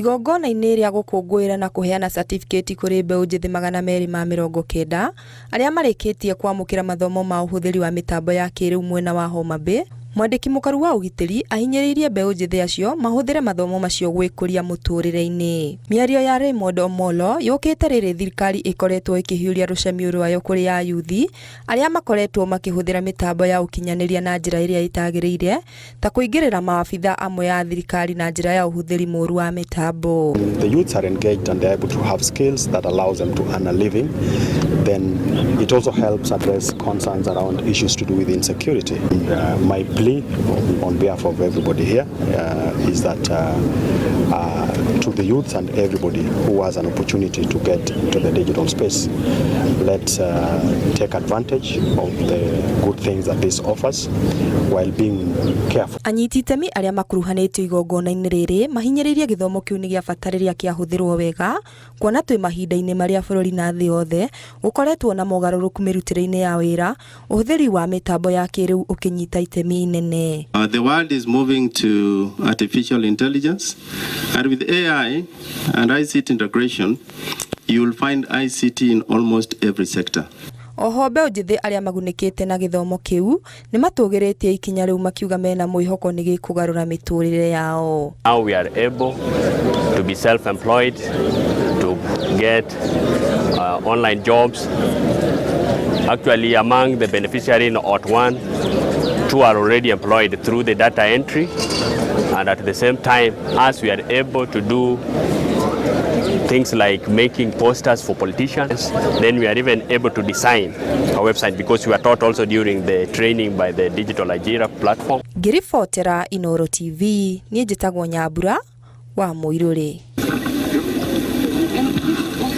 Igongona-inĩ rĩa gũkũngũĩra na kũheana certificate kũrĩ mbeũ njĩthĩ 290 arĩa marĩkĩtie kwamũkĩra mathomo ma ũhũthĩri wa mĩtambo ya kĩrĩu mwena wa Homa Bay, mwandĩki mũkaru wa ũgitĩri ahinyĩrĩirie mbeũ njĩthĩ acio mahũthĩre mathomo macio gwĩkũria mũtũrĩre-inĩ. Mĩario ya Raymond Omollo yũkĩte rĩrĩ thirikari ĩkoretwo ĩkĩhiũria rũcemio rwayo kũrĩ ayuthi arĩa makoretwo makĩhũthĩra mĩtambo ya ũkinyanĩria na njĩra ĩrĩa ĩtagĩrĩire ta kũingĩrĩra maabitha amwe a thirikari na njĩra ya ũhũthĩri mũru wa mĩtambo. The youths are engaged and they're able to have skills that allows them to earn a living. Then it also helps address concerns around issues to do with insecurity. And my plea on behalf of everybody here is that to the youths and everybody who has an opportunity to get into the digital space, let's take advantage of the good things that this offers while being careful. Anyiti itemi arĩa makuruhanĩtio igongona-inĩ rĩrĩ mahinyĩrĩirie gĩthomo kĩu nĩ gĩa bata rĩrĩa kĩahũthĩrwo wega, kuona twĩ mahinda-inĩ marĩa bũrũri na thĩ yothe gũkoretwo na mogarũrũku mĩrutĩre-inĩ ya wĩra, ũhũthĩri wa mĩtambo ya kĩrĩu ũkĩnyita itemi inene. The world is moving to artificial intelligence, and with AI and ICT integration, you will find ICT in almost every sector. Oho mbeũ njĩthĩ arĩa magunĩkĩte na gĩthomo kĩu nĩ matũgĩrĩtie ikinya rĩu, makiuga mena mwĩhoko nĩ gĩkũgarũra mĩtũrĩre yao. Now we are able to be self-employed, to get online jobs. Actually, among the beneficiaries in OT1, two are already employed through the data entry. And at the same time, as we are able to do things like making posters for politicians, then we are even able to design a website because we were taught also during the training by the Digital Ajira platform. Ngĩribotera Inooro TV, niĩ njĩtagwo Nyambura wa Mũirũrĩ.